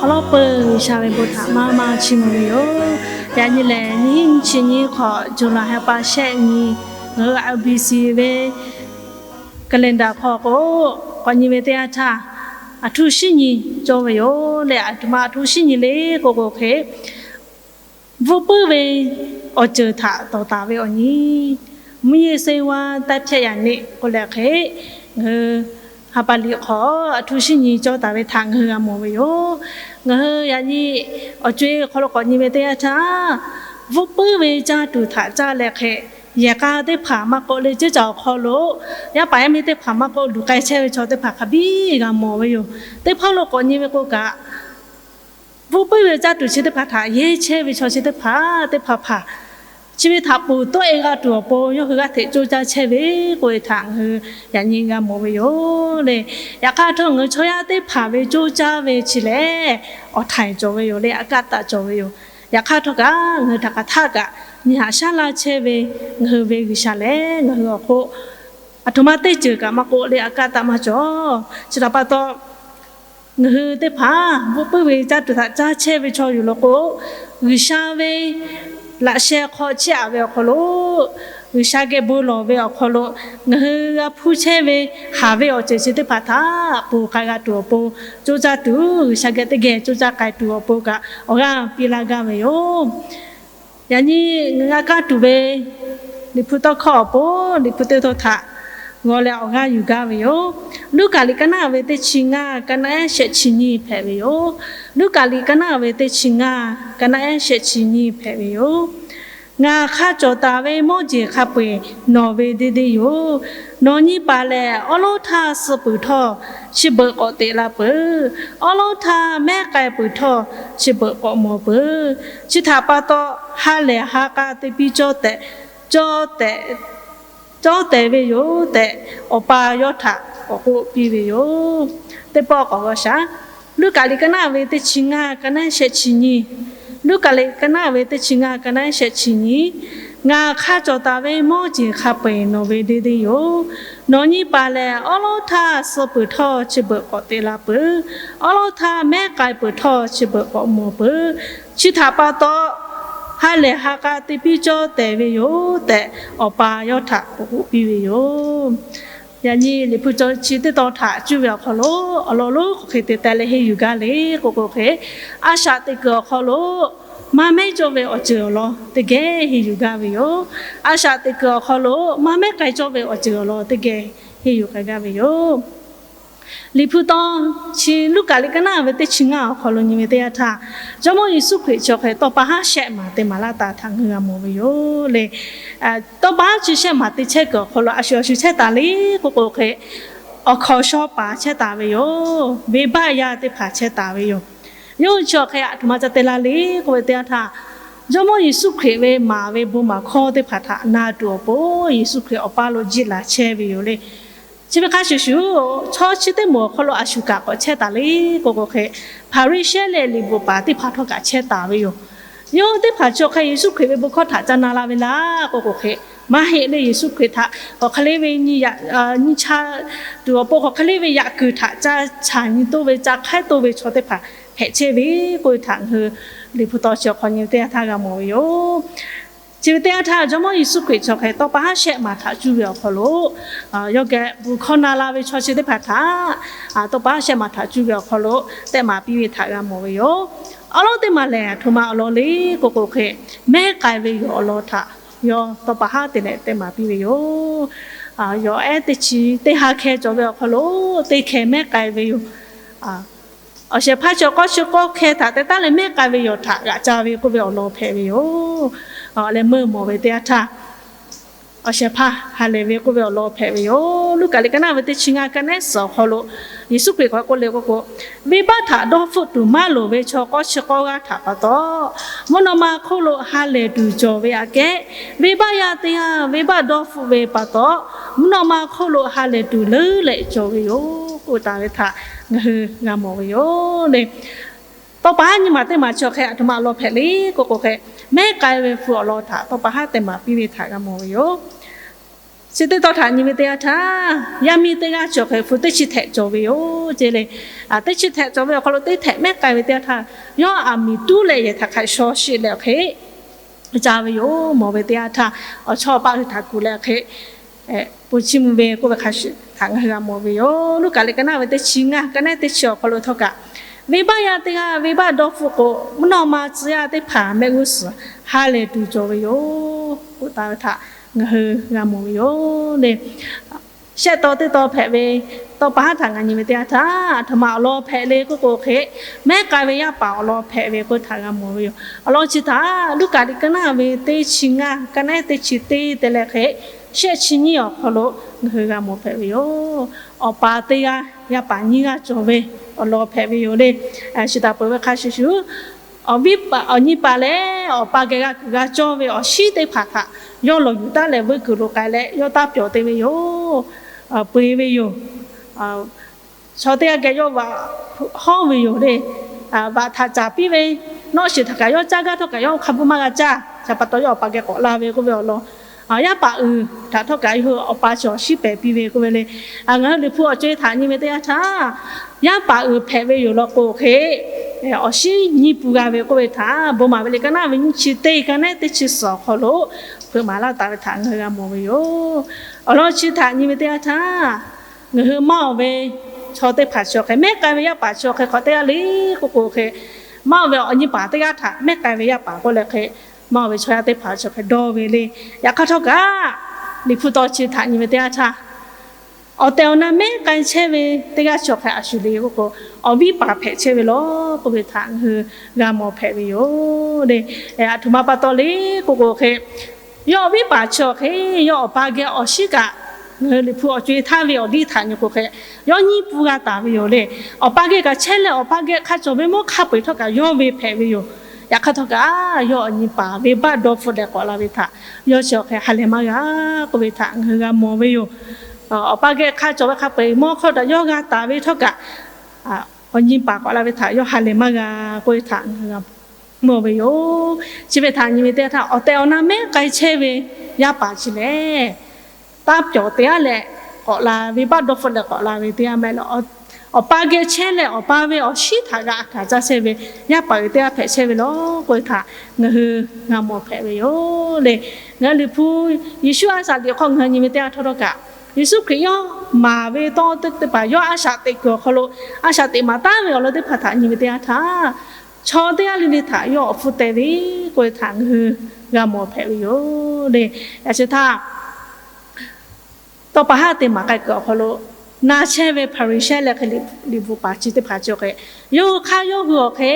Awˬ lawn peuˬ G'uiˬsha ve bon htaꞈ maˇ maˇ chiˇ mvuh ve yoˬ. Yaꞈ nyi lehˬ, nyiˇ hinˉ nyiˇ chi nyiˇ hk'awꞈ July ha pa shehˆ nyi, ngaˬ hui R B C ve calendar hk'aw k'o, k'awꞈ nyi ve teˇ yanˇ htaˇ, aˬ htoꞈ shinˉ nyi cawˇ ve yoˬ le. Aˬ htoꞈ ma aˬ htoꞈ shinˉ nyi le k'oˆ k'o hk'e, bvuhˆ puiˉ ve awˬ ceuˬ htaꞈ tawˍ taˍ ve awˬ nyi, mvuhˇ yeˇ seˇ vaˇ taˇ hpehˇ yaꞈ neˆ k'oˆ leh hk'e, ngaˬ hui ha pa liꞈ hk'aw aˬ htoꞈ shinˉ nyi cawˇ taˍ ve htaꞈ ngaˬ hui g'a mawˬ ve yoˬ. Ngaˬ hui yaꞈ nyi awˬ co-e hk'aw lo k'awꞈ nyi ve teˇ yanˇ htaˇ, bvuhˆ puiˉ ve caˇ tuˬ htaꞈ caˇ leh hk'e, yehˬ k'a teˇ hpaˍ maˇ k'oˆ le, ceˇ caˬ awˬ hk'aw lo yaˇ paˍ yaˇ miˇ teˇ hpaˍ maˇ k'oˆ, luˬ k'ai chehˇ ve chaw teˇ hpaˍ hk'a biˇ g'a mawˬ ve yoˬ. Teˇ hpawˇ lo k'awꞈ nyi ve k'o kaꞈ, bvuhˆ puiˉ ve caˇ tuˬ chi teˇ hpaˍ htaꞈ yehˇ chehˇ ve chaw chi teˇ hpaˍ teˇ hpaˍ hpaˍ, chi ve htaꞈ ponˬ tawˆ-e g'a tuˬ awˬ pon yawˇ hui g'aˇ hteꞈ coˇ caˇ chehˇ ve k'oˆ ve htaꞈ ngaˬ hui yaꞈ nyi g'a mawˬ ve yoˬ le. Yaꞈ hk'aˇ htawˇ, ngaˬ hui chaw yaˇ teˇ hpaˍ ve coˇ caˇ ve chi lehˬ, awˬ htaiˍ cawˬ ve yoˬ le, aꞈ kaˆ taˆ cawˬ ve yoˬ. Yaꞈ hk'aˇ htawˇ kaꞈ, ngaˬ hui htaꞈ hk'aˬ htaˆ kaꞈ nyi haꞈ shaˉ laˇ chehˇ ve ngaˬ hui ve G'uiˬsha lehˬ, ngaˬ hui awˬ hk'oˆ aˬ htoꞈ ma teˇ ceuˬ kaꞈ maˇ k'oˆ le, aꞈ kaˆ taˆ maˇ cawˬ. Chi htaꞈ pa taw, ngaˬ hui teˇ hpaˍ bvuhˆ puiˉ ve caˇ tuˬ htaꞈ caˇ chehˇ ve chaw yoˬ law k'o, G'uiˬsha ve laꞈ sheh hk'aw chehˇ aꞈ ve awˬ hk'aw lo, G'uiˬsha geh bon lawˬ ve awˬ hk'aw lo, ngaˬ hui g'a hpuˇ chehˇ ve haˍ ve awˬ ceuˬ chi teˇ hpaˍ htaꞈ ponˬ k'ai g'a tuˬ awˬ pon, coˇ caˇ tuˬ G'uiˬsha geh teˇ geh coˇ caˇ k'ai tuˬ awˬ pon kaꞈ awˬ g'aˇ piˇ laˇ gaˇ ve yoˬ. Yaꞈ nyi ngaˬ g'a kaˇ tuˬ ve Liꞈ hpu tawˇ hkawˇ awˬ pon, Liꞈ hpu teˇ htaˇ htaꞈ g'aw leh awˬ g'aˇ yuˬ gaˇ ve yoˬ. Luˉkaꞈ liꞈ ka naˆ ve teˇ chi ngaˇ, ka naˆ ehˉ shehˆ chi nyiˇ hpehꞈ ve yoˬ. Luˉkaꞈ liꞈ ka naˆ ve teˇ chi ngaˇ, ka naˆ ehˉ shehˆ chi nyiˇ hpehꞈ ve yoˬ. Ngaˬ hk'a cawˬ taˍ ve mawˇ jeˬ hk'a peu-eˬ nawˬ ve deˇ deˇ yoˬ. Nawˬ nyi paˍ lehˬ, awˉ lawˉ htaˇ suh peuˬ htawˇ, chi beuꞈ k'awꞈ teꞈ la peuˬ. Awˉ lawˉ htaˇ mehˉ k'ai peuˬ htawˇ, chi beuꞈ k'awꞈ mawˬ peuˬ. Chi htaꞈ pa taw, ha lehˬ ha k'a te piˇ cawˇ tehꞈ, cawˇ tehꞈ, cawˇ tehꞈ ve yoˬ tehꞈ, Awˬ pa yawˇ htaꞈ k'awꞈ k'oˆ piˇ ve yoˬ. Teˇ pawˆ k'awꞈ g'aw shaˍ. Luˉkaꞈ liꞈ ka naˆ ve teˇ chi ngaˇ, ka naˆ ehˉ shehˆ chi nyiˇ. Luˉkaꞈ liꞈ ka naˆ ve teˇ chi ngaˇ, ka naˆ ehˉ shehˆ chi nyiˇ. Ngaˬ hk'a cawˬ taˍ ve mawˇ jeˬ hk'a peu-eˬ nawˬ ve deˇ deˇ yoˬ. Nawˬ nyi paˍ lehˬ, awˉ lawˉ htaˇ suh peuˬ htawˇ, chi beuꞈ k'awꞈ teꞈ la peuˬ. Awˉ lawˉ htaˇ mehˉ k'ai peuˬ htawˇ, chi beuꞈ k'awꞈ mawˬ peuˬ. Chi htaꞈ pa taw, ha lehˬ ha k'a te piˇ cawˇ tehꞈ ve yoˬ tehꞈ, Awˬ pa yawˇ htaꞈ k'awꞈ k'oˆ piˇ ve yoˬ. Yaꞈ nyi Liꞈ hpu cawˇ chi teˇ tawn htaꞈ cuˇ ve awˬ hk'aw lo, awˬ lawn lonˉ hk'aˬ hk'e te teh leh henˇ yuˬ gaˇ le k'oˆ k'o hk'e, a shaꞈ teꞈ kuiˬ awˬ hk'aw lo maˇ mehˉ cawˇ ve awˬ ceuˬ awˬ lawn teˇ geh henˇ yuˬ gaˇ ve yoˬ. A shaꞈ teꞈ kuiˬ awˬ hk'aw lo maˇ mehˉ k'ai cawˇ ve awˬ ceuˬ awˬ lawn teˇ geh henˇ yuˬ k'ai gaˇ ve yoˬ. Liꞈ hpu tawˇ chi Luˉkaꞈ liꞈ ka naˆ ve teˇ chi ngaˇ awˬ hk'aw lo nyi ve teˇ yanˇ htaˇ, Jawˇmawˇ Yeˍsuˆ Hkriꞈ chi hk'e tawˇ pa haˉ shehˆ maˍ te maˍ laˇ taˍ htaꞈ ngaˬ hui g'a mawˬ ve yoˬ le. Tawˇ pa haˉ chi shehˆ maˍ te chehˇ kuiˬ awˬ hk'aw lo a shu a shu chehˇ taˍ le k'oˆ k'o hk'e, awˬ hkawnˍ shaw paˍ chehˇ taˍ ve yoˬ. Venˇbaˆ yaˇ teˇ hpaˍ chehˇ taˍ ve yoˬ. Yawˇ hui chi awˬ hk'e aˬ htoꞈ ma ca te la le k'oˆ ve teˇ yanˇ htaˇ, Jawˇmawˇ Yeˍsuˆ Hkriꞈ ve maˍ ve bon maˍ hkawˇ teˇ hpaˍ htaꞈ na tuˬ awˬ pon Yeˍsuˆ Hkriꞈ awˬ paˇ lo jiˆ laˬ chehˇ ve yoˬ le. Chi ve hk'a shuˍ shuˍ, chaw chi teˇ moˍ awˬ hk'aw lo a shuˍ kaꞈ k'awꞈ chehˇ taˍ le k'oˆ k'o hk'e, Hpaˍriˍsehˇ leh liꞈ bvuhꞈ paˍ teˇ hpaˍ htawˇ kaꞈ chehˇ taˍ ve yoˬ. Yawˇ hui teˇ hpaˍ chi awˬ hk'e Yeˍsuˆ Hkriꞈ ve bon hkawˇ htaꞈ ca na la ve laˇ k'oˆ k'o hk'e, maˇ heˆ le. Yeˍsuˆ Hkriꞈ htaꞈ k'awꞈ hk'e le ve nyi yaꞈ, nyi cha tuˬ awˬ pon k'awꞈ hk'e le ve yaꞈ kuiˬ htaꞈ ca chaꞈ nyi toˇ ve, ca hk'aiˉ toˇ ve chaw teˇ hpaˍ hpehꞈ chehˇ ve k'oˆ ve htaꞈ ngaˬ hui Liꞈ hpu tawˇ chi awˬ hk'aw nyi ve teˇ yanˇ htaˇ g'a mawˬ ve yoˬ. Chi ve teˇ yanˇ htaˇ, Jawˇmawˇ Yeˍsuˆ Hkriꞈ chi awˬ hk'e tawˇ pa haˉ shehˆ maˍ htaꞈ cuˇ ve awˬ hk'aw lo, yawˇ geh bon hkawˇ na la ve chaw chi teˇ hpaˍ htaꞈ tawˇ pa haˉ shehˆ maˍ htaꞈ cuˇ ve awˬ hk'aw lo tehꞈ maˍ piˇ ve htaꞈ g'a mawˬ ve yoˬ. Awˉ lawˉ teˇ maˬ lehˬ, aˬ htoꞈ ma awˬ lawn le k'oˆ k'o hk'e, mehˉ k'ai ve yoˬ awˬ lawn htaꞈ yawˇ tawˇ pa haˉ te leh tehꞈ maˍ piˇ ve yoˬ. Yawˬ ehˉ teˇ chi teˇ ha hkeh cawˬ ve awˬ hk'aw lo teˇ hkeh mehˉ k'ai ve yoˬ. Awˬ shehˍ hpaˇ chi awˬ k'awˇ chi k'awˇ hkeh htaꞈ te taˉ leh mehˉ k'ai ve yoˬ htaꞈ g'aꞈ ca ve k'oˆ ve awˬ lawn hpehꞈ ve yoˬ. Leh meuˇ mawˬ ve teˇ yanˇ htaˇ, awˬ shehˍ hpaˇ ha lehˬ ve k'oˆ ve awˬ lawn hpehꞈ ve yoˬ. Luˉkaꞈ liꞈ ka naˆ ve teˇ chi ngaˇ, ka naˆ ehˉ suhˍ awˬ hk'aw lo Yeˍsuˆ Hkriꞈ k'awꞈ k'oˆ le k'oˆ k'o, venˇbaˆ htaꞈ dawˇ hpfuhˆ tuˬ maˇ loˍ ve chaw k'awˇ chi k'awˇ g'aˇ htaꞈ pa taw, mvuhˇ naw ma hk'oˆ lo ha lehˬ tuˬ cawˬ ve aꞈ kehˉ, venˇbaˆ yaˇ teˇ g'aˇ venˇbaˆ dawˇ hpfuhˆ ve pa taw, mvuhˇ naw ma hk'oˆ lo ha lehˬ tuˬ leuˉ leh cawˬ ve yoˬ k'oˆ taˍ ve htaꞈ ngaˬ hui g'a mawˬ ve yoˬ le. Tawˇ pa haˉ nyi maˬ teˇ maˬ chi awˬ hk'e aˬ htoꞈ ma awˬ lawn hpehꞈ le k'oˆ k'o hk'e, mehˉ k'ai ve hpu awˬ lawn htaꞈ tawˇ pa haˉ tehꞈ maˍ piˇ ve htaꞈ g'a mawˬ ve yoˬ. Chi teˇ tawˇ htaꞈ nyi ve teˇ yanˇ htaˇ, yaˇ miˇ teˇ g'aˇ cawˬ hk'e hpu teˇ chi htehꞈ cawˬ ve yoˬ ce le. Teˇ chi htehꞈ cawˬ ve awˬ hk'aw lo teˇ htehꞈ mehˉ k'ai ve teˇ yanˇ htaˇ, yawˇ aˬ miˍ tuˉ leh yehˬ htaꞈ hk'aꞈ shaw sheˍ leh hk'e ca ve yoˬ. Mawˬ ve teˇ yanˇ htaˇ, awˬ chawˇ awˬ paˆ hui htaꞈ kuˬ leh hk'e, pon chiˇ mvuh ve k'oˆ ve hk'a shuˍ htaꞈ ngaˬ hui g'a mawˬ ve yoˬ. Luˉkaꞈ liꞈ ka naˆ ve teˇ chi ngaˇ, ka naˆ teˇ chi awˬ hk'aw lo htawˇ kaꞈ, venˇbaˆ yaˇ teˇ g'aˇ venˇbaˆ dawˇ hpfuhˆ k'o, mvuhˇ naw ma tcuh yaˇ teˇ hpaˍ mehˆ g'uˇ suhˍ ha lehˬ tuˬ cawˬ ve yoˬ k'oˆ taˍ ve htaꞈ ngaˬ hui g'a mawˬ ve yoˬ le. Shehˆ taw teˇ taw hpehꞈ ve tawˇ pa haˉ htaꞈ ngaˬ nyi ve teˇ yanˇ htaˇ, aˬ htoꞈ ma awˬ lawn hpehꞈ le k'oˆ k'o hk'e, mehˉ k'ai ve yaˇ paˍ awˬ lawn hpehꞈ ve k'oˆ htaꞈ g'a mawˬ ve yoˬ. Awˬ lawn chi htaꞈ Luˉkaꞈ liꞈ ka naˆ ve teˇ chi ngaˇ, ka naˆ teˇ chi teˇ te leh hk'e, shehˆ chi nyiˇ awˬ hk'aw lo ngaˬ hui g'a mawˬ hpehꞈ ve yoˬ. Awˬ pa teˇ g'aˇ yaˇ paˍ nyiˇ g'aˇ cawˬ ve awˬ lawn hpehꞈ ve yoˬ le. Chi htaꞈ peuˬ ve hk'a shuˍ shuˍ, awˬ viˉ paˍ, awˬ nyi paˍ leh awˬ pa geh g'a kuiˬ g'a cawˇ ve awˬ shinˉ teˇ hpaˍ htaꞈ yawˇ lawˬ yuˬ taˉ leh veuˇ kuiˬ lo k'ai leh yawˇ taˇ pyawˬ te ve yoˬ. Peu eˬ ve yoˬ. Chaw teˇ g'aˇ geh yawˇ vaꞈ hawˉ ve yoˬ le. Vaꞈ htaꞈ caˍ piˇ ve, nawˆ shiˍ htaꞈ kaꞈ yawˇ caˇ gaˇ htawˇ kaꞈ yawˇ hk'a bvuhˇ maˇ g'a caˇ. Chi pa taw yawˇ awˬ pa geh k'awꞈ la ve k'oˆ ve awˬ lawn, yaˇ paˍ uiˍ htaꞈ htawˇ kaꞈ yawˇ hui awˬ pa chi awˬ shinˉ pehˍ piˇ ve k'oˆ ve le. Ngaˬ hui Liꞈ hpu awˬ co-e htaꞈ nyi ve teˇ yanˇ htaˇ, yaˇ paˍ uiˍ hpehꞈ ve yoˬ law k'o hk'e, awˬ shinˉ nyi pun g'a ve k'oˆ ve htaꞈ bon maˍ ve liꞈ ka naˆ ve nyiˇ chi teˇ, ka naˆ teˇ chi suhˍ awˬ hk'aw lo hpeuꞈ maˍ laˇ taˍ ve htaꞈ ngaˬ hui g'a mawˬ ve yoˬ. Awˬ lawn chi htaꞈ nyi ve teˇ yanˇ htaˇ, ngaˬ hui maˇ oˬ ve chaw teˇ hpaˍ chi awˬ hk'e, mehˉ k'ai ve yaˇ paˍ chi awˬ hk'e hk'awꞈ teˇ g'aˇ le k'oˆ k'o hk'e, maˇ oˬ ve awˬ nyi paˍ teˇ g'aˇ htaꞈ mehˉ k'ai ve yaˇ paˍ k'oˆ leh hk'e, maˇ oˬ ve chaw yaˇ teˇ hpaˍ chi awˬ hk'e dawˇ ve le. Yaꞈ hk'aˇ htawˇ kaꞈ, Liꞈ hpu taw chi htaꞈ nyi ve teˇ yanˇ htaˇ, awˬ tehˬ awˬ na mehˉ k'ai chehˇ ve teˇ g'aˇ chi awˬ hk'e a shuˍ le k'oˆ k'o, awˬ viˉ paˍ hpehꞈ chehˇ ve law k'oˆ ve htaꞈ ngaˬ hui g'a mawˬ hpehꞈ ve yoˬ le. Aˬ htoꞈ ma pa taw le k'oˆ k'o hk'e, yawˇ awˬ viˉ paˍ chi awˬ hk'e, yawˇ awˬ pa geh awˬ shinˉ kaꞈ, ngaˬ hui Liꞈ hpu awˬ co-e htaˇ ve awˬ liˇ htaꞈ nyi k'o hk'e, yawˇ nyiˇ pun g'a taˍ ve yoˬ le. Awˬ pa geh kaꞈ chehˇ leh awˬ pa geh hk'a cawˬ ve mawˇ hk'a peu-eˬ htawˇ kaꞈ yawˇ ve hpehꞈ ve yoˬ. Yaꞈ hk'aˇ htawˇ kaꞈ, yawˇ awˬ nyi paˍ venˇbaˆ dawˇ hpfuhˆ leh k'awꞈ la ve htaꞈ yawˇ chi awˬ hk'e ha lehˬ maˇ g'a k'oˆ ve htaꞈ ngaˬ hui g'a mawˬ ve yoˬ. Awˬ pa geh hk'a cawˬ ve hk'a peu-eˬ mawˇ hk'aw taꞈ yawˇ g'a taˍ ve htawˇ kaꞈ, awˬ nyi paˍ k'awꞈ la ve htaꞈ yawˇ ha lehˬ maˇ g'a k'oˆ ve htaꞈ ngaˬ hui g'a mawˬ ve yoˬ. Chi ve htaꞈ nyi ve teˇ yanˇ htaˇ, awˬ tehˬ awˬ na mehˉ k'ai chehˇ ve yaˇ paˍ chi lehˬ, taˇ pyawˬ te-a leh k'awꞈ la, venˇbaˆ dawˇ hpfuhˆ leh k'awꞈ la ve teˇ yanˇ maˇ heˆ leh, awˬ pa geh chehˇ leh awˬ pa ve awˬ shinˉ htaꞈ g'a a kaˍ caˇ chehˇ ve yaˇ paˍ uiˍ teˇ g'aˇ hpehꞈ chehˇ ve law k'oˆ ve htaꞈ ngaˬ hui g'a mawˬ hpehꞈ ve yoˬ le. Ngaˬ hui Liꞈ hpu Yeˍsuˆ a shaꞈ teꞈ hk'aw ngaˬ hui nyi ve teˇ yanˇ htawˇ htawˇ kaꞈ, Yeˍsuˆ Hkriꞈ yawˇ maˍ ve tawˇ teˇ teˇ hpaˍ yawˇ a shaꞈ teꞈ kuiˬ awˬ hk'aw lo, a shaꞈ teꞈ maˍ taˉ ve awˬ lawn teˇ hpaˍ htaꞈ nyi ve teˇ yanˇ htaˇ, chaw teˇ g'aˇ le le htaꞈ yawˇ awˬ hpfuhˇ teh ve k'oˆ ve htaꞈ ngaˬ hui g'a mawˬ hpehꞈ ve yoˬ le. Yaꞈ chi htaˇ, tawˇ pa haˉ te maˍ k'ai kuiˬ awˬ hk'aw lo, na chehˇ ve Hpaˍriˍsehˇ leh hk'e Liꞈ bvuhꞈ paˍ chi teˇ hpaˍ chi awˬ hk'e, yawˇ hui hk'aˇ yawˇ hui awˬ hk'e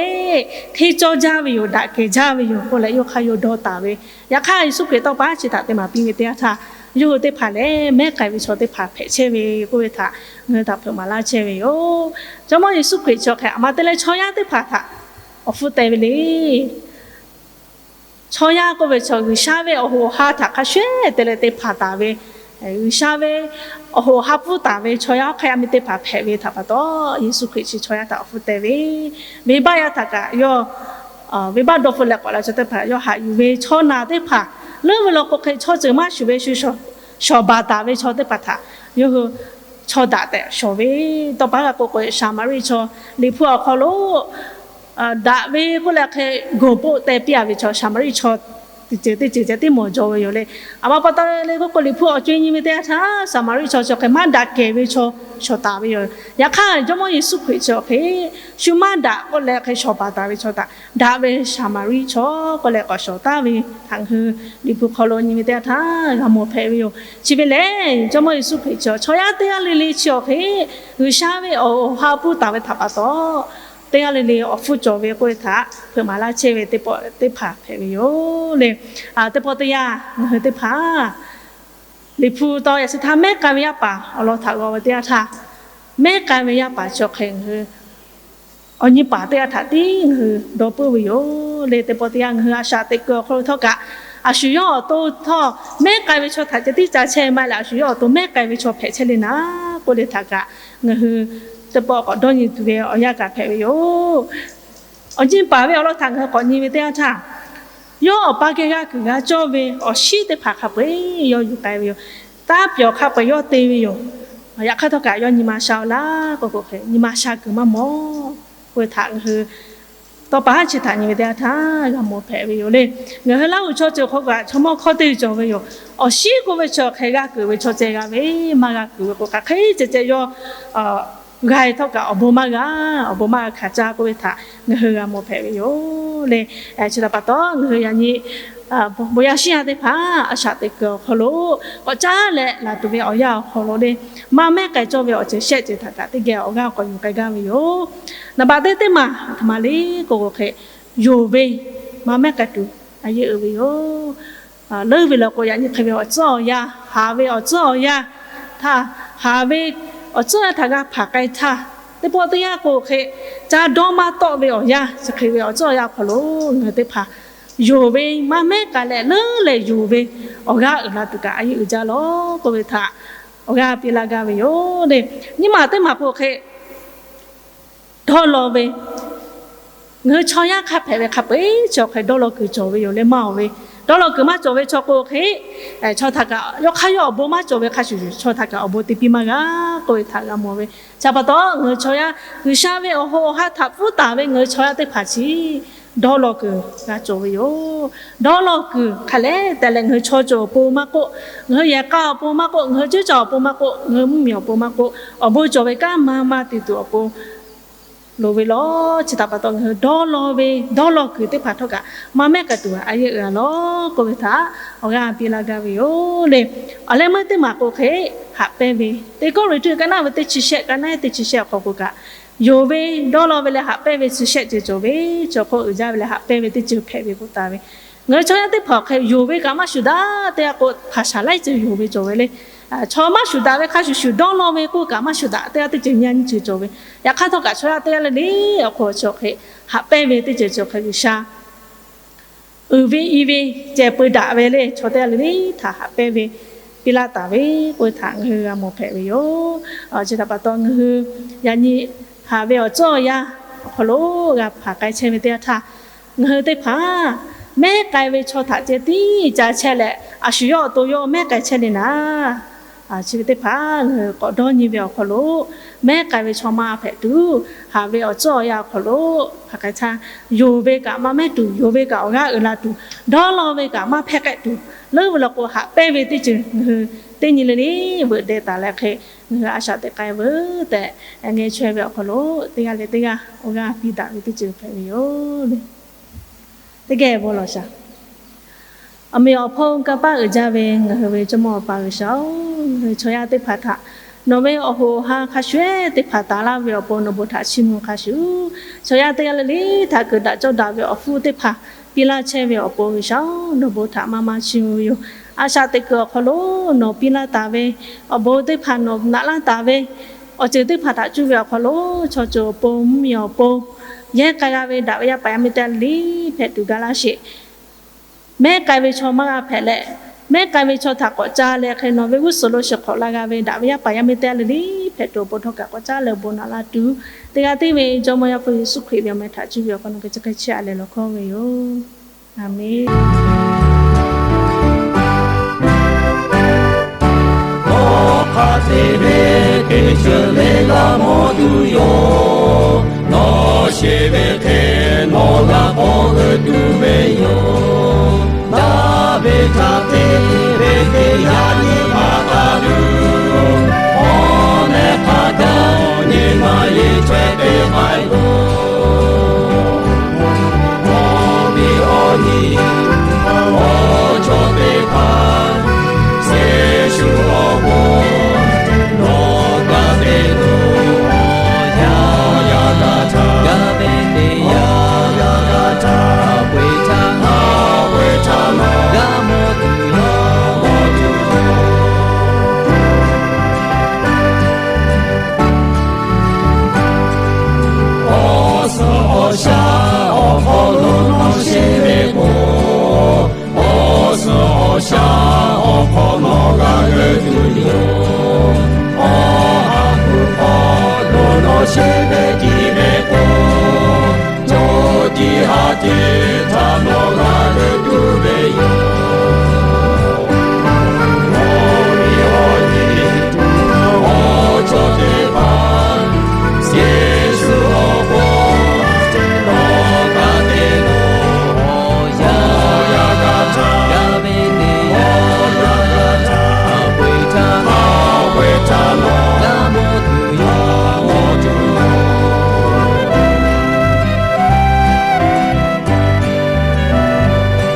hteˇ cawˇ jaˇ ve yoˬ, daꞈ kehˬ jaˇ ve yoˬ k'oˆ leh yawˇ hui hk'aˇ yawˇ dawˇ taˍ ve. Yaꞈ hk'aˇ Yeˍsuˆ Hkriꞈ tawˇ pa haˉ chi htaꞈ te maˍ piˇ ve teˇ yanˇ htaˇ, yawˇ hui teˇ hpaˍ lehˬ mehˉ k'ai ve chaw teˇ hpaˍ hpehꞈ chehˇ ve k'oˆ ve htaꞈ ngaˬ hui htaꞈ hpeuꞈ maˍ laˇ chehˇ ve yoˬ. Jawˇmawˇ Yeˍsuˆ Hkriꞈ chi awˬ hk'e aˬ ma te leh chaw yaˇ teˇ hpaˍ htaꞈ awˬ hpfuhˇ teh ve le. Chaw yaˇ k'oˆ ve chaw G'uiˬsha ve awˬ hoꞈ awˬ ha htaꞈ hk'a shuˍ te leh te hpanˍ taˍ ve, G'uiˬsha ve awˬ hoꞈ awˬ ha pfuhˇ taˍ ve chaw yaˇ hk'e a miˇ teˇ hpaˍ hpehꞈ ve htaꞈ pa taw, Yeˍsuˆ Hkriꞈ chi chaw yaˇ htaꞈ awˬ hpfuhˇ teh ve, venˇbaˆ yaˇ htaꞈ kaꞈ yawˇ, venˇbaˆ dawˇ hpfuhˆ leh k'awꞈ la chaw teˇ hpaˍ yawˇ haꞈ yuˬ ve, chaw naˬ teˇ hpaˍ leuˉ ve law k'o hk'e chaw ceuˬ maˇ shuˍ ve shu shawˍ baˬ taˍ ve chaw teˇ hpaˍ htaꞈ yawˇ hui chaw daꞈ tehꞈ shawˍ ve. Tawˇ pa haˉ k'oˆ k'o, Saˍmaˍriˆ chaw, Liꞈ hpu awˬ hk'aw lo daꞈ ve k'oˆ leh hk'e goˬ poˆ teh piˇ-a ve chaw Saˍmaˍriˆ chaw teˇ ceuˬ teˇ ceuˬ ceh tiˉ mawˬ jaw ve yoˬ le. Aˬ ma pa taw le k'oˆ k'o, Liꞈ hpu awˬ co-e nyi ve teˇ yanˇ htaˇ, Saˍmaˍriˆ chaw chi awˬ hk'e maˇ daꞈ kehˬ ve chaw shawˍ taˍ ve yoˬ. Yaꞈ hk'aˇ Jawˇmawˇ Yeˍsuˆ Hkriꞈ chi awˬ hk'e shu maˇ daꞈ k'oˆ leh hk'e shawˍ baˬ taˍ ve chaw htaꞈ daꞈ ve Saˍmaˍriˆ chaw k'oˆ leh k'awꞈ shawˍ taˍ ve htaꞈ ngaˬ hui Liꞈ hpu hk'aw lo nyi ve teˇ yanˇ htaˇ g'a mawˬ hpehꞈ ve yoˬ. Chi ve lehˬ, Jawˇmawˇ Yeˍsuˆ Hkriꞈ chi chaw yaˇ teˇ g'aˇ le le chi awˬ hk'e G'uiˬsha ve awˬ hoꞈ awˬ ha pfuhˇ taˍ ve htaꞈ pa taw, teˇ g'aˇ le le awˬ hpfuhˇ cawˬ ve k'oˆ ve htaꞈ hpeuꞈ maˍ laˇ chehˇ ve teˇ pawˆ teˇ hpaˍ hpehꞈ ve yoˬ le. Teˇ pawˆ teˇ yanˇ ngaˬ hui teˇ hpaˍ Liꞈ hpu taw yaꞈ chi htaˇ mehˉ k'ai ve yaˇ paˍ awˬ lawn htaꞈ g'aw ve teˇ yanˇ htaˇ, mehˉ k'ai ve yaˇ paˍ chi awˬ hk'e ngaˬ hui awˬ nyi paˍ teˇ g'aˇ htaꞈ tiˉ ngaˬ hui dawˇ puiˉ ve yoˬ le. Teˇ pawˆ teˇ yanˇ ngaˬ hui a shaꞈ teꞈ kuiˬ awˬ hk'aw lo htawˇ kaꞈ, a shu yawˇ awˬ to htawˇ mehˉ k'ai ve chaw htaꞈ ceh tiˉ ca chehˇ maˇ heˆ leh, a shu yawˇ awˬ to mehˉ k'ai ve chaw hpehꞈ chehˇ le naˉ k'oˆ le htaꞈ kaꞈ, ngaˬ hui teˇ pawˆ k'awꞈ dawˇ nyi tuˬ ve awˬ yanˇ kaꞈ hpehꞈ ve yoˬ. Awˬ nyi paˍ ve awˬ lawn htaꞈ ngaˬ hui k'awꞈ nyi ve teˇ yanˇ htaˇ, yawˇ awˬ pa geh g'a kuiˬ g'a cawˇ ve awˬ shinˉ teˇ hpaˍ hk'a peu-eˬ yawˇ yuˬ k'ai ve yoˬ. taˇ pyawˬ hk'a peu-eˬ yawˇ te ve yoˬ. Yaꞈ hk'aˇ htawˇ kaꞈ yawˇ nyi ma sha-o laˇ k'oˆ k'o hk'e, nyi ma sha kuiˬ maˇ mawˬ. K'oˆ ve htaꞈ ngaˬ hui tawˇ pa haˉ chi htaꞈ nyi ve teˇ yanˇ htaˇ g'a mawˬ hpehꞈ ve yoˬ le. Ngaˬ hui Laˇ huˍ chaw ceuˬ hk'aw kaꞈ chaw mawˇ hkawˇ teˇ cawˬ ve yoˬ. Awˬ shiˉ k'oˆ ve chi awˬ hk'e g'a keunˍ ve chaw ceh g'a ve, maˇ g'a keunˍ ve k'o, hk'aˬ hk'e ceh ceh yawˇ g'a-e htawˇ kaꞈ awˬ bon maˇ g'a, awˬ bon maˇ g'a hkanˍ caˇ k'oˆ ve htaꞈ ngaˬ hui g'a mawˬ hpehꞈ ve yoˬ le. Chi htaꞈ pa taw, ngaˬ hui yaꞈ nyi bon yaˇ shiˉ yaˇ teˇ hpaˍ a shaꞈ teꞈ kuiˬ awˬ hk'aw lo k'awꞈ caˉ leh laˬ tuˬ ve awˬ yanˇ awˬ hk'aw lo le, maˇ mehˉ k'ai cawˇ ve awˬ ceuˬ shehˆ ceuˬ htaꞈ kaꞈ teˇ geh awˬ g'aˇ k'awꞈ yuˬ k'ai gaˇ ve yoˬ. Naˍ baꞈ teˇ teˇ maˬ a htoꞈ ma le k'oˆ k'o hk'e, yonˍ ve maˇ mehˉ k'ai tuˬ a yeˇ uiˍ ve yoˬ. Leuˉ ve lehˬ k'o, yaꞈ nyi hk'e ve awˬ tcuhˉ awˬ yanˇ, haˍ ve awˬ tcuhˉ awˬ yanˇ htaˇ, haˍ ve awˬ tcuhˉ htaꞈ g'a hpanˍ k'ai htaˇ, teˇ pawˆ teˇ yanˇ k'o hk'e, caˇ dawˇ maˇ tawˆ ve awˬ yanˇ, chi hk'e ve awˬ tcuhˉ awˬ yanˇ awˬ hk'aw lo ngaˬ hui teˇ hpaˍ yonˍ ve maˇ mehˉ k'ai leh, leuˉ leh yonˍ ve awˬ g'aˇ uiˍ la tuˬ kaꞈ a yeˇ uiˍ jaˇ lawˬ k'oˆ ve htaꞈ awˬ g'aˇ piˇ laˇ gaˇ ve yoˬ le. Nyiˇ maˬ teˇ maˬ k'o hk'e, dawˇ law ve, ngaˬ hui chaw yaˇ hk'a hpehꞈ ve hk'a peu-eˬ chi awˬ hk'e dawˇ law kuiˬ cawˬ ve yoˬ le maˇ-oˬ ve. Dawˇ law kuiˬ maˇ cawˬ ve chaw k'o hk'e, chaw htaꞈ kaꞈ yawˇ hk'aˇ yawˇ awˬ bon maˇ cawˬ ve hk'a shuˍ shuˍ, chaw htaꞈ kaꞈ awˬ bon te piˇ maˇ g'a k'oˆ ve htaꞈ g'a mawˬ ve. Chi pa taw, ngaˬ hui chaw yaˇ G'uiˬsha ve awˬ hoꞈ awˬ ha htaꞈ pfuhˇ taˍ ve ngaˬ hui chaw yaˇ teˇ hpaˍ chi dawˇ law kuiˬ g'a cawˬ ve yoˬ. Dawˇ law kuiˬ hk'a lehˬ tehꞈ leh, ngaˬ hui chaw ceuˬ awˬ pon maˇ k'oˆ, ngaˬ hui yehˬ k'a awˬ pon maˇ k'oˆ, ngaˬ hui ceuˬ caˬ awˬ pon maˇ k'oˆ, ngaˬ hui mvuhˇmiˬ awˬ pon maˇ k'oˆ, awˬ bon cawˬ ve kanˉ maˇ maˇ te tuˬ awˬ pon loˍ ve lawˬ. Chi htaꞈ pa taw, ngaˬ hui dawˇ law ve dawˇ law kuiˬ teˇ hpaˍ htawˇ kaꞈ maˇ mehˉ k'ai tuˬ a yeˇ uiˍ a lawˬ k'oˆ ve htaꞈ awˬ g'aˇ piˇ laˇ gaˇ ve yoˬ le. Awˬ leh meuˇ teˇ maˬ k'o hk'e, haꞈ pehnˇ ve, Teˇ kawˇrenˍhtuˆ ka naˆ ve teˇ chi shehˆ, ka naˆ teˇ chi shehˆ awˬ hk'aw k'o kaꞈ, yonˍ ve dawˇ law ve leh haꞈ pehnˇ ve chi shehˆ ceuˬ cawˬ ve, chaw hk'oˆ uiˍ jaˇ ve leh haꞈ pehnˇ ve teˇ ceuˬ hpehꞈ ve k'oˆ taˍ ve. Ngaˬ hui chaw yaˇ teˇ hpaˍ awˬ hk'e yonˍ ve kaꞈ maˇ shuˍ daꞈ teˇ g'aˇ k'o, hpaˍ shaˍ laiˉ ceuˬ yonˍ ve cawˬ ve le. Chaw maˇ shuˍ daꞈ ve hk'a shuˍ shuˍ, dawˇ law ve k'oˆ kaꞈ maˇ shuˍ daꞈ teˇ g'aˇ teˇ ceuˬ nyi nyi ceuˬ cawˬ ve. Yaꞈ hk'aˇ htawˇ kaꞈ chaw yaˇ teˇ g'aˇ le le awˬ hk'aw chi awˬ hk'e haꞈ pehnˇ ve teˇ ceuˬ cawˬ hk'e, G'uiˬsha uiˍ ve i ve ceh peu daꞈ ve le, chaw teˇ g'aˇ le le htaꞈ haꞈ pehnˇ ve piˇ laˇ taˍ ve k'oˆ ve htaꞈ ngaˬ hui g'a mawˬ hpehꞈ ve yoˬ. Chi htaꞈ pa taw, ngaˬ hui yaꞈ nyi haꞈ ve awˬ tcuhˉ awˬ yanˇ awˬ hk'aw lo g'a hpanˍ k'ai chehˇ ve teˇ yanˇ htaˇ, ngaˬ hui teˇ hpaˍ mehˉ k'ai ve chaw htaꞈ ceh tiˉ ca chehˇ leh, a shu yawˇ awˬ to yawˇ mehˉ k'ai chehˇ le naˍ, chi ve teˇ hpaˍ ngaˬ hui k'awꞈ dawˇ nyi ve awˬ hk'aw lo, mehˉ k'ai ve chaw maˇ hpehꞈ tuˬ, haꞈ ve awˬ tcuhˉ awˬ yanˇ awˬ hk'aw lo hpanˍ k'ai htaˇ, yonˍ ve kaꞈ maˇ mehˉ tuˬ, yonˍ ve kaꞈ awˬ g'aˇ uiˍ la tuˬ, dawˇ law ve kaꞈ maˇ hpehˇ k'ehˆ tuˬ, leuˉ ve lawˬ k'o, haꞈ pehnˇ ve teˇ ceuˬ ngaˬ hui teˇ nyi le le veuꞈ deh taˍ leh hk'e, ngaˬ hui a shaꞈ teꞈ k'ai veuˬ tehꞈ, ngeh chaweh ve awˬ hk'aw lo teˇ g'aˇ leh teˇ g'aˇ awˬ g'aˇ piˇ daꞈ ve teˇ ceuˬ hpehꞈ ve yoˬ le. Teˇ geh bon lawˬ shaˍ. Awˬ meꞈ awˬ hponˇ kanˇ paˆ uiˍ jaˇ ve ngaˬ hui ve Jawˇmawˇ Awˬ pa G'uiˬsha-oˬ, ngaˬ hui chaw yaˇ teˇ hpaˍ htaꞈ nawˬ ve awˬ hoꞈ awˬ ha hk'a shuˍ shuˍ teˇ hpaˍ taˍ laˇ ve awˬ pon nawˬ bon htaꞈ chiˇ mvuh hk'a shuˍ, chaw yaˇ teˇ g'aˇ le le htaꞈ kuiˬ daꞈ cawˇ daꞈ ve awˬ hpfuhˇ teˇ hpaˍ piˇ laˇ chehˇ ve awˬ pon G'uiˬsha-oˬ, nawˬ bon htaꞈ maˇ maˇ chiˇ mvuh ve yoˬ. A shaꞈ teꞈ kuiˬ awˬ hk'aw lo nawˬ piˇ laˇ taˍ ve awˬ bon teˇ hpaˍ nawˬ naꞈ laˇ taˍ ve awˬ ceuˬ teˇ hpaˍ htaꞈ cuˇ ve awˬ hk'aw lo, chaw ceuˬ awˬ pon, mvuhˇmiˬ awˬ pon, yehˇ k'ai g'a ve daꞈ ve yaˇ paˍ yaˇ miˇ teˇ g'aˇ le le hpehꞈ tuˬ ga laˇ sheˍ. Mehˉ k'ai ve chaw maˇ g'a hpehꞈ leh, mehˉ k'ai ve chaw htaꞈ k'awꞈ ca leh hk'e nawˬ ve g'uˇ suhˍ lo shiˍ hk'awꞈ la g'a ve daꞈ ve yaˇ paˍ yaˇ miˇ teˇ g'aˇ le le hpehꞈ tuˬ awˬ pon htawˇ kaꞈ k'awꞈ caˉ leh bon naꞈ la tuˬ, teˇ g'aˇ tiˉ ve Jawˇmawˇ Yaˇ hpu Yeˍsuˆ Hkriꞈ ve awˬ meh htaꞈ cuˇ ve awˬ hk'aw nawˬ geh chi hk'e chiˇ aꞈ leh lawˬ hkawˇ ve yoˬ. Aˍmenˍ. Awˬ hk'aˇ te ve teˇ ceuˬ le g'a mawˬ tuˬ yoˬ. Nawˬ sheˍ ve hk'e nawˬ g'a k'awꞈ g'euˆ tuˬ ve yoˬ. Daꞈ ve htaꞈ te ve teˇ yanˇ nyi ma taˍ tuˬ, awˬ meh hk'a dawˇ nyi ma yeˬ chaweh te k'ai loˬ. Awˬ viˉ awˬ nyi awˬ chaw teˇ hpaˍ, Yeˍsuˆ awˬ bon nawˬ g'a te tuˬ, yaˇ yaˇ g'a htaˇ, yaˇ ve teˇ yaˇ yaˇ g'a htaˇ, hk'a peu-eˬ htaˇ, hk'a peu-eˬ htaˇ nawˬ g'a mawˬ tuˬ yoˬ. Awˬ suhˍ awˬ shaˉ awˬ hk'aw lo nawˬ sheˍ ve k'o, awˬ suhˍ awˬ shaˉ awˬ hk'aw nawˬ g'a g'euˆ tuˬ yoˬ. Awˬ ha hpu hk'aw lo nawˬ sheˍ ve tiˉ ve k'o, co tiˉ ha tiˉ htaꞈ nawˬ